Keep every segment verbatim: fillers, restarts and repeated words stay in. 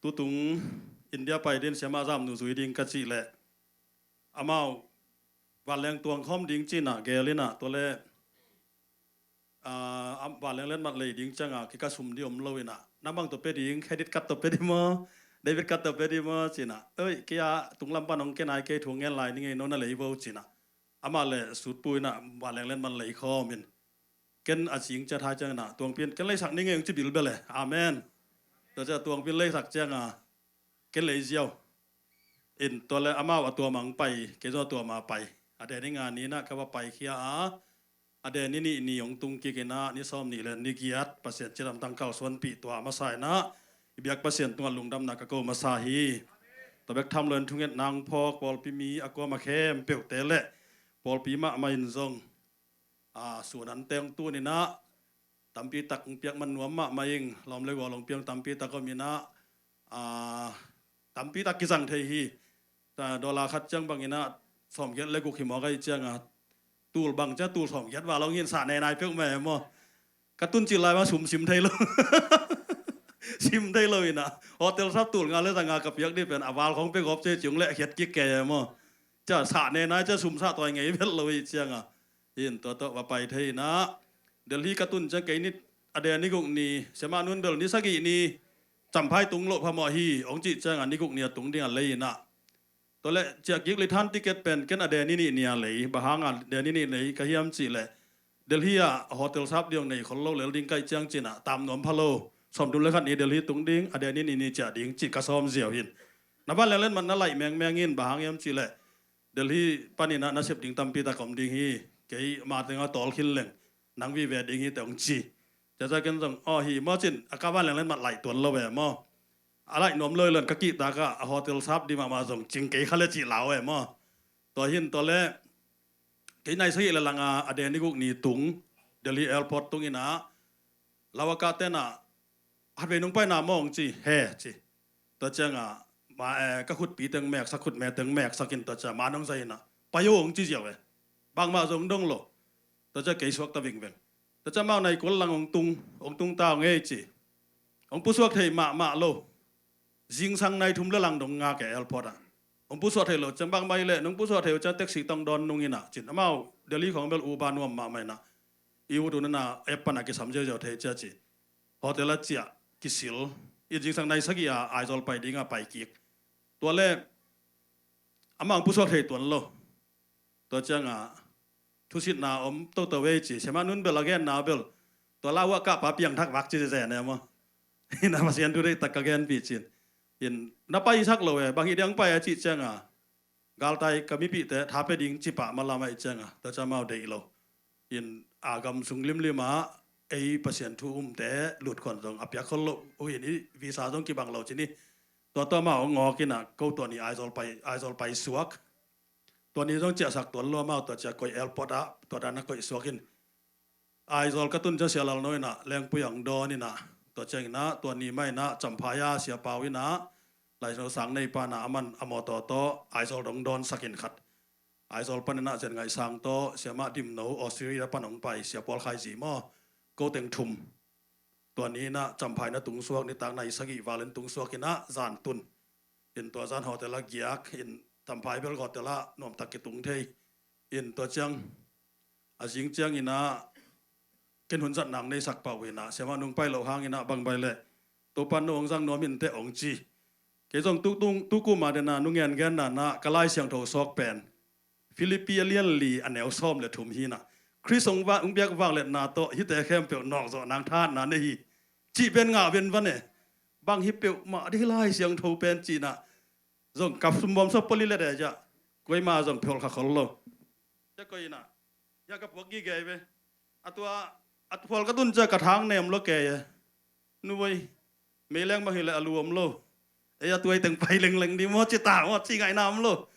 Tutung India pai din siamah zamnu zui ding ka cih leh amau vanleng tuang khawm ding cinah gel inah tua le vanleng letmat lei ding ciangah kei ka sum di om lo inah na bang tawh pe ding, credit card tawh pe di maw, debit card tawh pe di maw cinah, oi kei a tunglam pan hong ke nai, kei thu ngen lai ni ngei no na lei vo cinah amah le sutpu inah vanleng letmat lei khawm in ken a cing ciat hai cianginah tuangpin ken leisak ni ngei hong ci bilbel e. Amen. Tua ciah tuangpin leisak cianga ken lei ziau in tua le amau a tuamang pai, kei zong a tuama pai. A deni nga ni inah ka va paikhia a, a deni nih ni hong tung kik inah ni sawm nih le ni giat Pasian cidamtang kalsuanpih tua masa inah i biak Pasian tungah lungdamna ka ko masa hi. Tua bek tham lo in thungetna hong phawk pawlpi mi a kuama khempeuhte le pawlpi mahmah in zong a, sun an teng tun inah tampi tak hong piak man nuam mahmah ing. Lawm le gual hong piang tampi tak om inah a, tampi tak kizang thei hi. Dollar khat ciang bang inah sawmgiat le guk hi mawk ahi cianga tul bang ciang tul sawmgiat val hong hin sah ne nai peuhmah e maw. Ka tun cil lai mah sum sim thei lo. Sim thei lo inah hotel sap tul nga le za nga ka piak dih pen a val khong pe gawp ce ciung le a khiat kik kei e maw. Cia sah ne nai cia sum sah tawi ngei vet lo hi cianga in tua tawh va pai thei inah Delhi ka tun ciang kei ni a deni guk ni siamah nun bel ni sagih ni Champhai tung loh phamawh hi hong cih cianga ni guk ni a tung dinga lei inah tua le ciah kik lithan ticket pen ken a deni nih ni a lei. Bang hanga deni nih lei ka hiam cih leh Delhi ah hotel sap ding hong nei khol lo lel ding kaih ciang cinah tam nuam pha lo. Sawmthum le khat ni Delhi tung ding, a deni nih ni ciah ding cih ka sawm ziau hin. Na vanleng letmat na laih mengmeng in bang hang hiam cih leh Delhi paninah na sep ding tampi tak om ding hi. Kei ma tengah tawl khin leng nang vive ding hi te hong ci. Ciaca ken zong aw hi maw cin a ka vanleng letmat laih tuan lo ve maw. A laih nuam lo i lon ka kihtak ah a hotel sap di mahmah zong cing kei kha le cih lau ve maw. Tua hin tua le kei nai sagih le langa a deni guk ni tung Delhi airport tung inah lau a kah tenah hatvei nung paina maw hong ci he ci. Tua ciangah ma e ka khutpi teng meksak, khutme teng meksak in tua ciah ma nong zai inah pai o hong ci ziau e. Bangmah zong dong lo. Tua ciah kei suakta vingveng. Tua ciah mau nai kual lang hong tung, hong tung ta hong ei ci. Hong pusuak thei mahmah lo. Zingsang nai thum le lang dong ngak e airport ah. Hong pusuak thei lo ciang bangmah i leh nong pusuak thei uh ciang taxi tong dawn nung inah cin amau Delhi khong bel Uber nuam mahmah inah i ut unana app pana kisam ziauziau thei cia ci. Hotel a ciah kisil in zingsang nai sagih a Aizawl pai dinga pai kik. Tua le amah ang pusuak thei tuan lo. Tua cianga thusitna om toto ei ci. Siamah nun bel a genna bel tua lau ah kahpa piangthak vak ci zen e maw. Ina Pasian thu deihtak ka genpih cin. In na paisak lo e, bang hi diang pai a cih cianga galtai ka mipihte tha pe ding cipah malam aih cianga tua cia mau deih lo. In a gam sung limlim ah ei Pasian thu umte lutkhuan zong a piak khol lo uh in i visa zong kibang lo cin i tua tua mau ngawk inah ko tua ni Aizawl pai, Aizawl pai suak. Tua ni zong ciahsak tuan lo amau tua cia koih airport ah tua dan a koih suak in Aizawl ka tun cia Sia Lal No inah Lengpui ang dawn inah tua ciang inah tua ni mah inah Champhai a Sia Pau inah Laisno sang nei pana aman a mawtaw tawh Aizawl dong dawnsak in khat Aizawl pan inah Zen Ngaih Sang tawh Siamah Dim No Australia pan hong pai Sia Paul Khai Zi maw ko teng thum. Tua ni inah Champhai na tungsuak nitak nai sagih val in tungsuak inah zan tun. In tua zan hotel ah giak in Champhai bel hotel ah nuamtak kitung thei. In tua ciang a zing ciang inah ken hun zat nang neisak pah uh inah siamah nung pai loh hang inah bang bai leh Topan no hong zang nuam in teh hong ci. Kei zong tu, tu, tu kuma dena nungen gen nana ka Lai Siangtho sawk pen Philippi a lian li a neu sawm le thum hinah Khrist hong va, hong biak vangliatna tawh hihte khempeuh nawkzawh nang thahatna nei hi. Cih pen ngah venvan e. Bang hi peuhmah dei Lai Siangtho pen cihnah zong kap sumbawm sawp pali let e ciah kuaima zong pheolh kha khol lo. Cia koi inah hia ka puak gige ve. A tua a phual ka tun cia ka thang nem lo kei e. Nuvoi meileng bang hileh a lu om lo. Ei a tuai teng pai lengleng di maw ci ta maw ci ngaihna om lo.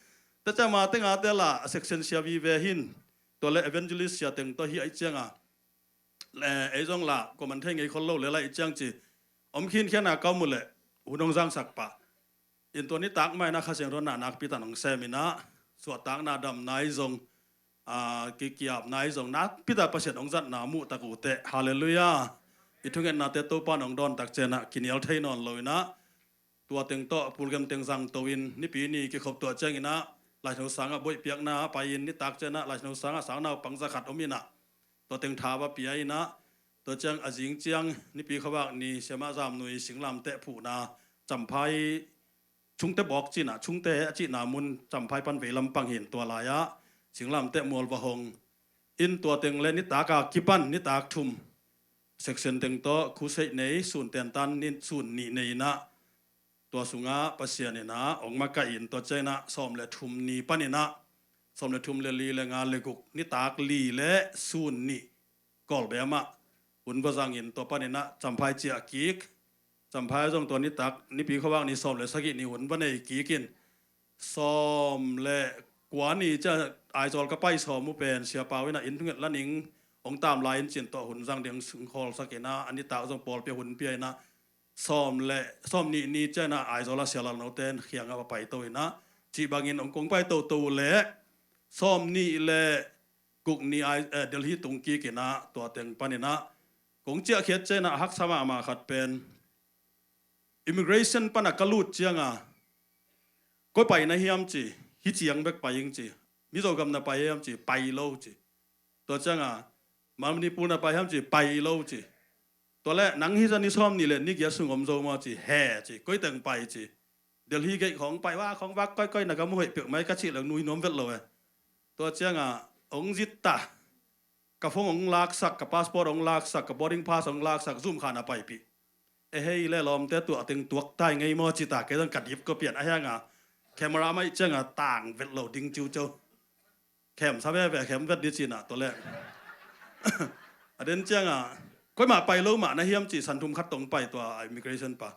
Tua cia ma tenga te la a section sia vive hin tua le evangelist sia teng tawh hi aih cianga le ei zong la kuaman thei ngei khol lo le la i ciang ci om khinkhiana ka om uh leh hun hong zangsak pah. In tua nitak mah inah Kha Siangtho na nakpi tan hong sem inah suahtakna damna i zong a, kikiapna i zong nakpi tak Pasian hong zatna muhtak uh teh. Halleluiah. I thungetnate Topan hong dawntak cianah kinial thei nawn lo inah tua teng tawh pulgem teng zangto in nipi ni kikhop tua cianginah Laisiangtho sangah buaih piakna pai in nitak cianah Laisiangtho sangah sangnaupang zakhat om inah tua teng tha va pia inah tua ciang a zing ciang nipi khuavak ni siamah Zamnui singlamteh phuhna Champhai Chungte bawk cinah Chungte a cihna mun Champhai pan veilam pang hin tua lai-ah singlamteh mual va hong in tua teng le nitak a kipan nitak thum section teng tawh khusei nei sun tentan ni sun nih nei inah tua sungah Pasian inah ong makaih in tua cianginah sawm le thum ni paninah sawm le thum le li le nga le guk nitak li le sun nih Kawlbe amah hun va zangin tua paninah Champhai ciah kik. Champhai zong tua nitak nipi khuavak ni sawm le sagih ni hun va nei kik in sawm le kua ni ciah Aizawl ka pai sawm uh pen Sia Pau inah inn thunget laning ong tam lai in cin tawh hun zang ding sung khawlsak inah a nitak zong pawlpi a hun pia inah sawm le sawm nih ni cianah Aizawl a Sia Lalnote khiangah va paito inah cih bangin ong kong paito to uh le sawm nih le guk ni ai eh, Delhi tung kik inah tua teng paninah kong ciahkhiat cianah haksa mahmah khat pen immigration pana ka lut cianga koi pai na hiam ci hi ciang bek pai ing ci Mizo gam na pai hiam ci pai lo ci tua cianga Manipur na pai hiam ci pai lo ci tua le nang hi zani sawm nih le ni giat sung om zo maw ci he ci koi teng pai ci Delhi gate khong pai wa khong vak koikoi na ka mu hoih pek mai ka cih le nui nuam vet lo e tua cianga ong zit ta ka phone ong laksak ka passport ong laksak ka boarding pass ong laksak zum khan a paipih e hei le lawmte tuah teng tuak tai ngei maw ci ta kei zong ka dip ko pian a hianga camera mai cianga tang vet lo ding ciuciu khem sa veve khem vet ni cina tua le a den cianga koimah pai lo mah na hiam ci san thum khat tong pai tua immigration pa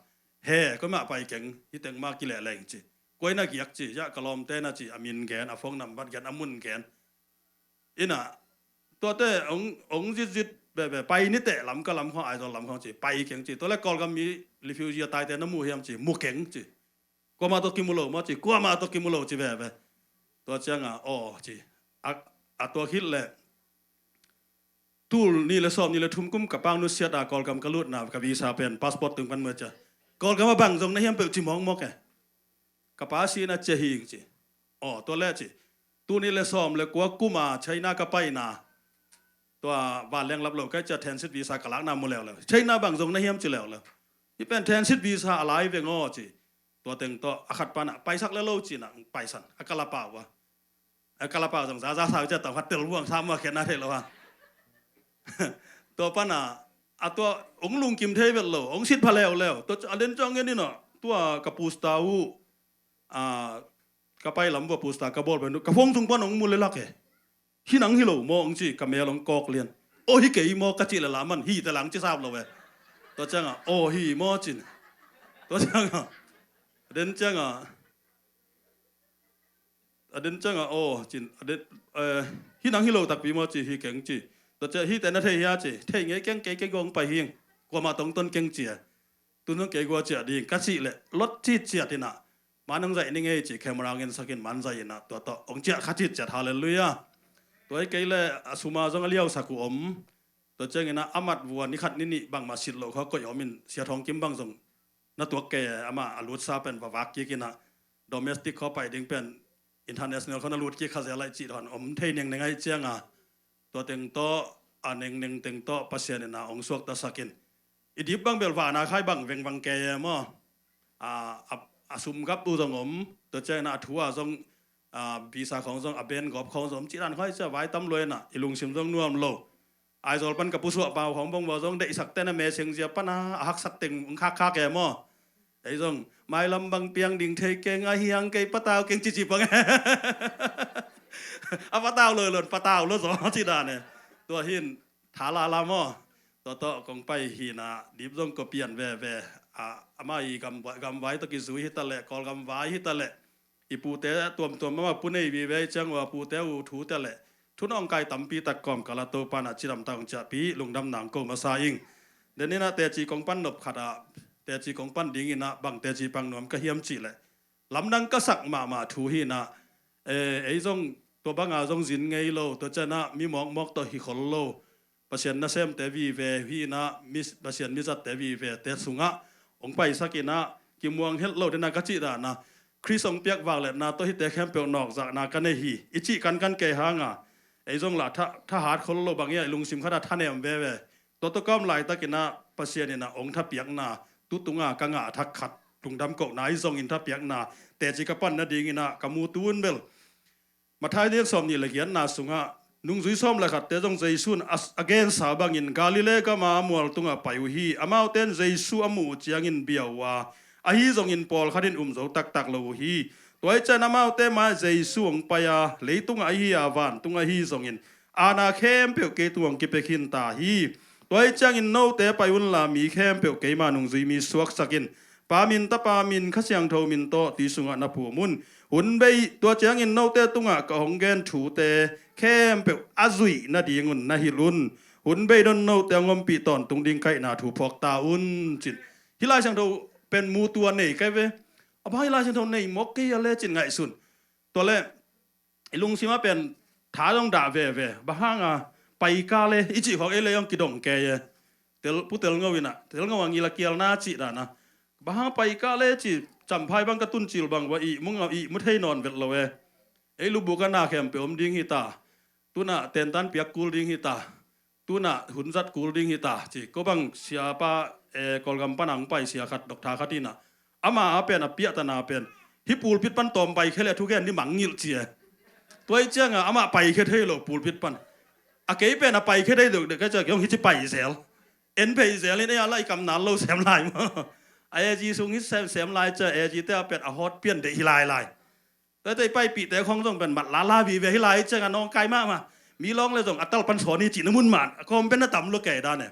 he koimah pai keng hi teng ma kileh leng ci koi na giak ci ya ka lawmte na ci a min gen a phone number gen a mun gen inah tuate ong zitzit bebe pai niteh lam ka lam khong Aizawl lam khong ci pai keng ci tua le Kawlgam mi refugee a taite na mu hiam ci mu keng ci kuamah tawh kimu lo maw ci kuamah tawh kimu lo ci veve tua cianga aw ci a tua khit le tul nih le sawm nih le thum kum ka pang nusiat a Kawlgam ka lutna ka visa pen passport tung pan muat cia Kawlgam a bang zong na hiam peuh ci mawkmawk e ka pa sina cia hing ci aw tua le ci tul nih le sawm le kua kuma China ka paina tua vanleng lap lo kai cia transit visa ka lakna mu leuleu China bang zong na hiam ci leuleu hi pen transit visa a lai veng aw ci tua teng tawh a khat pana paisak le lo cina paisan a ka lapau a a ka lapau zong zaza sau cia tawh khat tel vuang sa mua khiatna thei lo a tua pana a tua ong lungkim thei vet lo ong sit pha leuleu tua a den ciang ngen ina tua ka pusta uh a ka pai lam vua pusta ka bawl pen ka phone tung pan ong mu le lak e hi nang hi lo maw ong ci ka mel ong kawk lian aw hi kei maw ka cih le la man hi te lang ci sap lo e tua cianga aw hi maw cin tua cianga den cianga a den cianga aw cin a den hi nang hi lo takpi maw ci hi keng ci tua cia hi te na thei hia ci thei ngei keng kei kei gong pai hing kuamah tong ton keng cia tun zong kei gua ciah ding ka cih leh lot cit ciat inah man ong zaih ni ngei ci camera ngensakin man zaih inah tua tawh ong ciah kha cit ciat halleluia tua hi kei le a suma zong a liausak uh om tua cianginah a mat vua ni khat ni nih bangmah sit loh khaw koih om in sia thawng kim bang zong na tuak kei amah a lutsa pen va vak kik inah domestic khaw pai ding pen international khaw na lut kik kha zel aih cih dawn om thei nengneng aih cianga tua teng tawh a nengneng teng tawh Pasian inah ong suaktasakin i dip bang bel vana khai bang vengvang kei e maw a sum gap uh zong om tua cianginah a thu a zong visa khawng zong a ben gawp khawng zong om cih dan khaw aih cia vai tam luainah i lungsim zong nuam lo Aizawl pan ka pusuah pau hong bong vua zong deihsak tena meseng zia pana a haksak teng hong khakkhak e maw ei zong mailam bang piang ding thei keng a hiang kei patau keng cici pang a patau lo lon patau lo zaw ci dan e tua hin tha lala maw tua tawh kong pai hinah dip zong ko pian veve a ama i gamvai tawh kizui hitaleh Kawlgam vai hitaleh i pute tuamtuam mama pu nei vive i ciang ua pute uh thute le thunawngkai tampi tak kawm kala Topa na cidam tak hong ciahpi lungdam nang ko masa ing. Deninah teci kong pan nop khatah teci kong pan dinginah bang teci pang nuam ka hiam cih le lamdang ka sak mahmah thu hinah ei zong tua banga zong zin ngei lo tua cianah mi mawkmawk tawh hi khol lo Pasian nasemte vive hinah Pasian mizatte vivete sungah hong paisak inah kimuang het lo dena ka cih dana, Khrist hong piak vakletna tawh hihte khempeuh nawkzakna ka nei hi, i cih kankan kei hanga, ei zong lah tha, thahat khol lo bang ia, i lungsim khatah thanem veve. Tua tawh ka om laitakinah Pasian inah hong thapiakna tutunga ka ngah thak khat, lungdam kohna ahi zongin thapiakna teci ka pan nadinginah ka mu tun bel Matthai lian sawm nih le giatna sungah nungzui sawm le khatte zong Jesu in a, a gensa bangin Galilee gama mual tungah pai uh hi. Amaute in Jesu a muh uh ciangin bia uh a, ahi zongin pawlkhat in um zo taktak lo uh hi. Tua hi cian amaute mai Jesu hong pai a, leitungah ahi a, vantung ahi zongin aana khempeuh kei tungah hong kipia khin ta hi. Tua hi ciangin note pai unla mi khempeuh keima nungzui mi suaksak in, Pa min, Tapa min, Kha Siangtho min tawh tui sungah na phum un. Hun bei, tua ciangin note tungah ka hong gen thute khempeuh a zuih nadingun na hilh un. Hun bei don note hong ompih tawntung ding kaihna thu phawk ta un, cin. Hih Lai Siangtho pen mu tua nei kai ve. A bang hih Lai Siangtho nei mawk kei a le cin ngaihsun. Tua le i lungsim ah pen tha zong dah veve. Bang hanga pai ka le i cih khawng ei le zong kidong kei e. Tel, Pu Tel Ngo inah, Tel Ngo a ngil a kialna cih dana. Bang hang pai ka le ci, Champhai bang ka tun cil bang va ih mu ngau, ih mu thei nawn vet lo e. Ei lubuk a na khempeuh om ding hi ta. Tunah tentan piak kul ding hi ta. Tunah hun zat kul ding hi ta, ci. Ko bang siapa, eh, Kawlgam pana hong pai sia khat, doctor khat inah, ama a pen a piahtana pen, hih pulpit pan tawm paikhia le thugen ni mangngilh, ci e. Tua hi cianga amah paikhia thei lo pulpit pan. A kei pen a paikhia thei deuhdeuh ka ciak hong hi ci pai zel. En phei zel in ei a lai kam nal lo sem lai maw. A AG sung hi sem, sem lai cia, AG te a pen a hawt pian deih hi lai lai. Tua tei paipihte khong zong pen mat lala vive hi lai cianga nawngkai mahmah. Mi lawng le zong a tal pan sawn hi cihna mun man a kawm pen a tam lua kei dan e.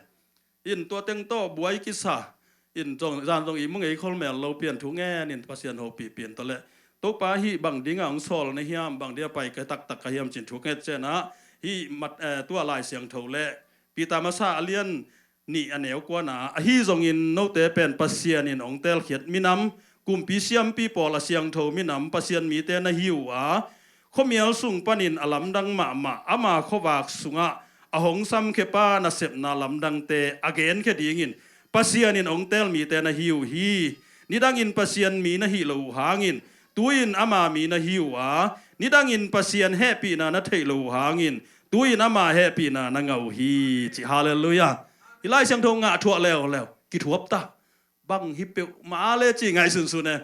In tua teng tawh buai kisa. In zong zan zong i mu ngei khol mel lo pian thu ngen in Pasian hopih pian tawh le. Topa hih bang dinga hong sawl na hiam, bang dinga pai ka taktak ka hiam cin thu nget cianah hih mat, eh, tua Lai Siangtho le Peter masa a lian nih a neu kuana, ahi zongin note pen Pasian in hong teelkhiat minam, kumpi siampi pawl a siangtho minam, Pasian mite na hi uh a, khuamial sung panin a lamdang mahmah ama khuavak sungah a hong samkhia pa nasepna lamdangte a genkhia dingin Pasian in hong teel mite na hi uh hi. Nidangin Pasian mi na hih loh uh hangin tu-in ama mi na hi uh a, nidangin Pasian hehpihna na theih loh uh hangin tu-in ama hehpihna na ngah uh hi, ci. Halleluiah. Hih Lai Siangtho ngah thuah leuleu kithuap ta. Bang hi peuhmah le ci ngaihsunsun e.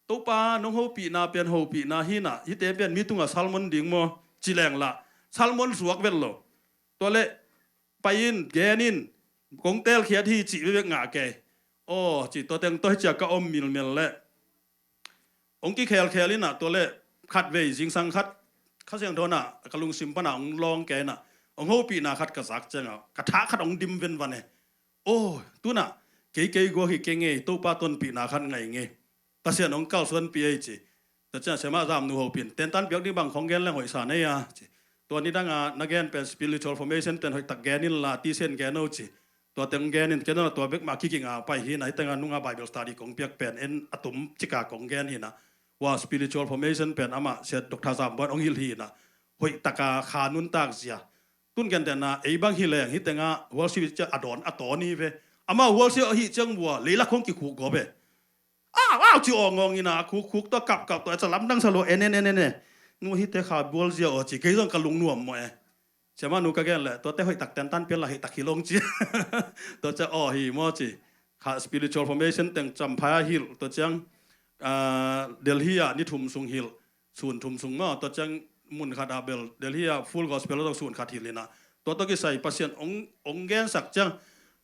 Topa nong hopihna pian hopihna hinah, hihte pian mi tungah salmon ding maw, ci lenglah salmon suak vet lo. Tua le pai in, gen in, kong teelkhiat hi cih vekvek ngah kei. Aw, ci, tua teng tawh hi cia ka om milmil le. Hong kikhelkhel inah tua le khatvei zingsang khat Kha Siangtho inah ka lungsim panah hong lawng kei inah hong hopihna khat ka zak ciangah ka thah khat hong dim venvan e. Aw, tunah kei kei guak hi kei ngei, Topa tonpihna khat ngai ngei. Pasian hong kalsuanpih ei ci. Tua ciang siamah zamnu hopih in tentan piak ding bang khong gen leng hoihsa nei a ci. Tua nidanga na gen pen spiritual formation ten hoihtak gen inla tisen gen o ci. Tua teng gen in ken tua bek mah kikinga pai hi na, hitenga nunga Bible study kong piak pen en a tum cika kong gen hi na. Wa spiritual formation pen amah sia Doctor Zambuan hong hilh hi na. Hoihtaka kha nuntak zia. Tun gentehna ei bang hi leng hitenga worship cia a dawn a tawn hi ve. Ama worship ahi ciang vua leilak hong kikhuk gawp e. Au, au, ci awngawng ina a khukkhuk tawh kapkap tawh a ca lamdang sa lo en en en en e. Nu hite kha bual zia aw ci, kei zong ka lungnuam maw e. Siamah nu ka gen leh tuate hoihtak tentan pian la hoihtak hi long ci. Tua cia aw hi maw ci. Kha spiritual formation teng Champhai a hilh, tua ciang, ah, Delhi ah ni thum sung hilh, sun thum sung maw, tua ciang mun khat ah bel Delhi ah Full Gospel ah zong sun khat hilh ina. Tua tawh kisai Pasian ong, ong gensak ciang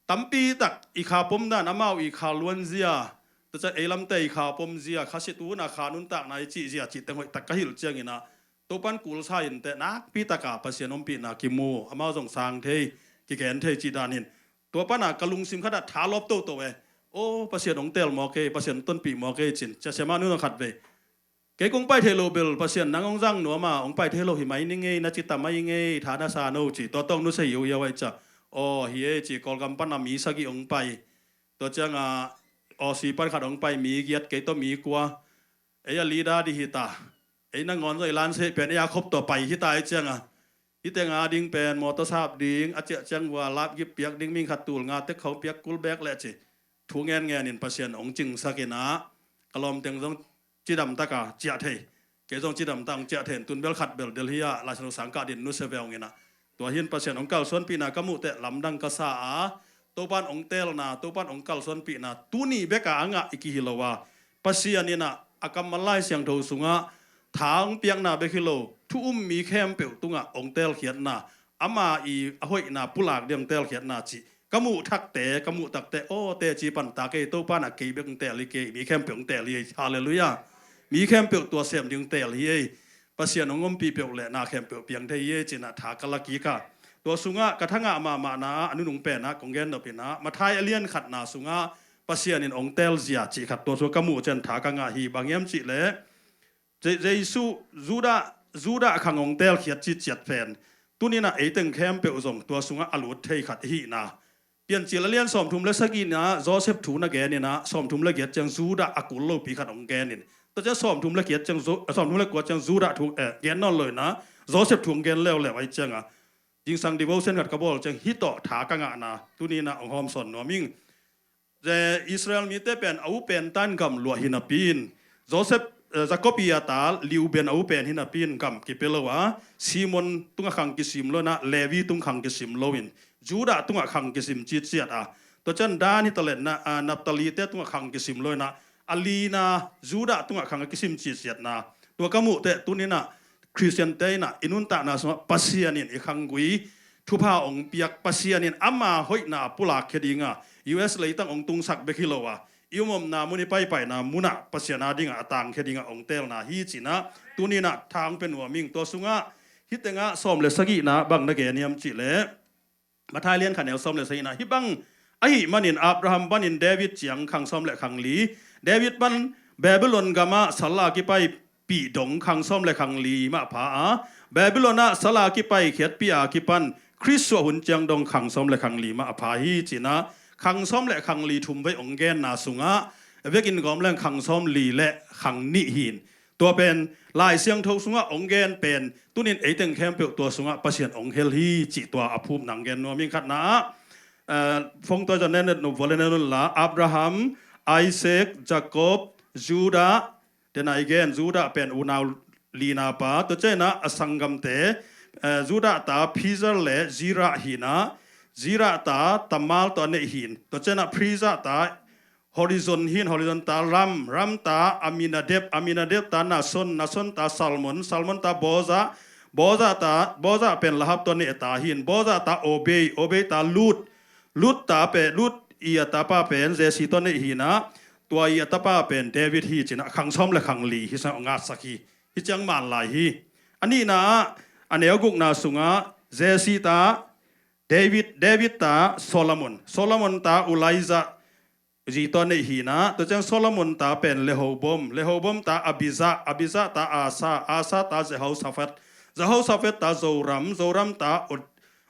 tampi tak i kha pom dan amau i kha luan zia, tua ciang ei lamte i kha pom zia, kha sit una kha nuntakna i cih zia cih teng hoihtak ka hilh ciang ina, Topan kulsa in teh nakpi taka Pasian ompihna kimu, amau zong sang thei, kigen thei cih danin. Tua pana ka lungsim khatah tha lawp toto e. Aw, Pasian hong tel maw kei, Pasian tonpih maw kei cin. Cia siamah nu zong khat vei. Kei kong pai thei lo bel, Pasian nang hong zang nuam a, hong pai thei lo hi mai ni ngei, na ci ta mai ngei, tha na sa no ci. Tua tawng nu sa hi uh ia vai cia. Aw, hi e ci, Kawlgam pana mi sagih hong pai. Tua cianga, aw, si pan khat hong pai, mi giat kei tawh mi kua. Ei a leader di hita. Ei nangawn zong i lanseh pen ei a khop tua pai hita ei cianga. Hitenga ding pen motor sap ding, a ciah ciang vua lap gip piak ding, ming khat tul nga tek khong piak kul bek leh ci. thu ngen ngen in Pasian hong cingsak in ah, ka lawm teng zong cidam taka ciah thei, kei zong cidam tak hong ciah thei in, tun bel khat bel Delhi ah Lai Siangtho sang kah ding nusia ve hong in ah, tua hi in Pasian hong kalsuanpihna ka muh teh lamdang ka sa a, Topan hong teelna, Topan hong kalsuanpihna tuni bek a a ngah i kihi lo a, Pasian in ah a kammal Lai Siangtho sungah tha hong piakna bek hi lo, thu um mi khempeuh tungah hong teelkhiatna, ama i a hoihna pulak ding hong teelkhiatna cih ka muh thakte, ka muh takte, aw, teci pan ta kei, Topan ah kei bek hong teel hi kei, mi khempeuh hong teel hi ei. Halleluiah. Mi khempeuh tua sem ding hong teel hi ei. Pasian hong ompih peuh leh na khempeuh piang thei hi ei ci-in ah tha ka la kik a. Tua sungah ka thangah mahmahna ah a nunung pen ah kong gen nop in ah, Matthai a lian khatna sungah Pasian in hong teel zia cih khat tua sungah ka muh ciang tha ka ngah hi. Bang hiam cih leh, Je-, Jesu, Judah, Judah khang hong teelkhiat citciat pen tuni in ah ei teng khempeuh zong tua sungah a lut thei khat i hihna. Piancil a lian sawmthum le sagihna Joseph thu na gen in ah, sawmthum le giat ciang Judah a kul lopi khat hong gen in, tua ciang sawmthum le giat ciang Ju-, sawmthum le kua ciang Judah thu, eh, gen nawn lo in ah, Joseph thu hong gen leuleu ahih ciang a, zingsang devotion khat ka bawl ciang hih tawh tha ka ngahna tuni in ah hong hawmsawn nuam ing. Ze-, Israel mite pen a u pen tan gam luah hi napi in, Joseph, eh, Jacob i a ta Reuben a u pen hi napi in gam kipia lo a, Simon tungah khang kisim lo in ah, Levi tung khang kisim lo in, Judah tungah khang kisim citciat a. Tua ciang Dan hi ta leh na, ah, Naphtali te tungah khang kisim lo in ah, a lina Judah tungah khang a kisim citciatna. Tua ka muh teh tuni in ah Khristiante in ah i nuntakna sungah Pasian in i khanggui thupha hong piak, Pasian in ama hoihna a pulakkhia ding a, U S leitang hong tungsak bek hi lo a, i um omna mun, i paipaina munah Pasian a dingah a tangkhia dingah hong teelna hi ci-in ah tuni in ah tha hong pia nuam ing. Tua sungah hih tengah sawm le sagihna bang na gen hiam cih leh, Matthai lian khat neu sawm le sagihna, hih bang ahih manin Abraham panin David ciang khang sawm le khang li, David pan Babylon gamah sal a kipaipih dong khang sawm le khang li mah pha a, Babylon ah sal a kipaikhiatpih a kipan Khrist suah hun ciang dong khang sawm le khang li mah a pha hi ci-in ah, khang sawm le khang li thum vei hong genna sungah vekin gawm leng khang sawm li le khang nih hi in, tua pen Lai Siangtho sungah hong gen pen tuni in ei teng khempeuh tua sungah Pasian hong hel hi cih tua a phumna hong gen nuam ing. Khatna ah, eh, phone tawh zong na nop vua le na nop la, Abraham, Isaac, Jacob, Judah, tena i gen, Judah pen unau lina pa, tua ciang in ah a sanggamte, eh, Judah ta Pizar le Zerah hi in ah, Zerah ta Tamar tawh a neih hi in, tua ciang in ah Pizar ta Hezron hi in, Hezron ta Ram, Ram ta Amminadab, Amminadab ta Nahshon, Nahshon ta Salmon, Salmon ta Boaz, Boaz ta, Boaz pen Rahab tawh a neih ta hi in, Boaz ta Obed, Obed ta Ruth, Ruth ta pen, Ruth i a tapa pen Jesse tawh a neih hi in ah, tua i a tapa pen David hi ci-in ah khang sawm le khang li hih sungah hong ngatsak hi. Hih ciang man lai hi. A nihna ah, a neu gukna sungah Jesse ta David, David ta Solomon, Solomon ta Urijah, zi tawh a neih hi in ah, tua ciang Solomon ta pen Rehoboam, Rehoboam ta Abijah, Abijah ta Asa, Asa ta Jehoshaphat, Jehoshaphat ta Joram, Joram ta U-,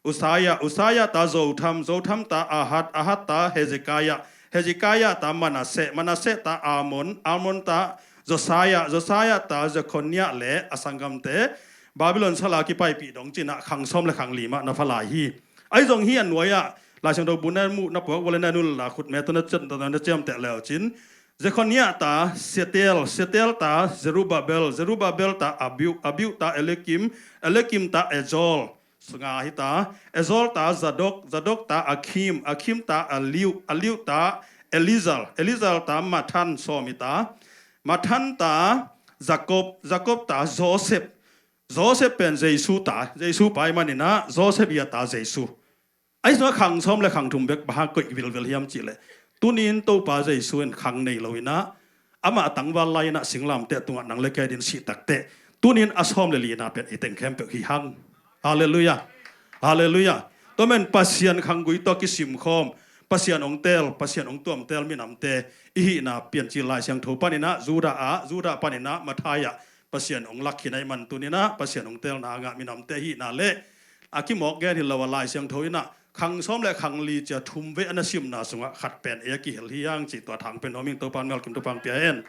Uzziah, Uzziah ta Jotham, Jotham ta Ahaz, Ahaz ta Hezekiah, Hezekiah ta Manasseh, Manasseh ta Amon, Amon ta Josiah, Josiah ta Jeconiah le a sanggamte Babylon sal a kipaipih dong ci-in ah khang sawm le khang li mah na pha lai hi. Ahi zong hih a nuai ah Lai Siangtho bu na muh, na puak vua le na nop la, khutme tawh na ciam, na ciamteh le uh cin. Jeconiah ta Shealtiel, Shealtiel ta Zerubbabel, Zerubbabel ta Abiud, Abiud ta Eliakim, Eliakim ta Azor, sanga hi ta, Azor ta Zadok, Zadok ta Akhim, Akhim ta Eliud, Eliud ta Eleazar, Eleazar ta Matthan, sawm hi ta, Matthan ta Jakob, Jakob ta Joseph, Joseph pen Jesu ta, Jesu pa ahih manin ah Joseph i a ta Jesu. Ahi zongah khang sawm le khang thum bek bang hang koih vilvel hiam cih leh, tuni in Topa Jesu in khang nei lo in ah, amah tangval lai in ah singlamteh tungah nang le kei dingin sih tak teh, tuni in a sawm le lina pen ei teng khempeuh hi hang. Halleluiah. Halleluiah. Tua manin Pasian khanggui tawh kisim khawm, Pasian hong teel, Pasian hong tuamteel minamte i hihna Piancil Lai Siangtho panin ah, Judah ah, Judah panin ah Matthai ah Pasian hong lak khin ahih man tuni in ah Pasian hong teelna a ngah minamte i hihna le a kimawk gen hi lo a, Lai Siangtho in ah khang sawm le khang li ci-a thum vei a na simna sungah khat pen ei a kihel hi hang cih tua tha hong pia nuam ing. Topa'n mimal kim thupha hong pia hen.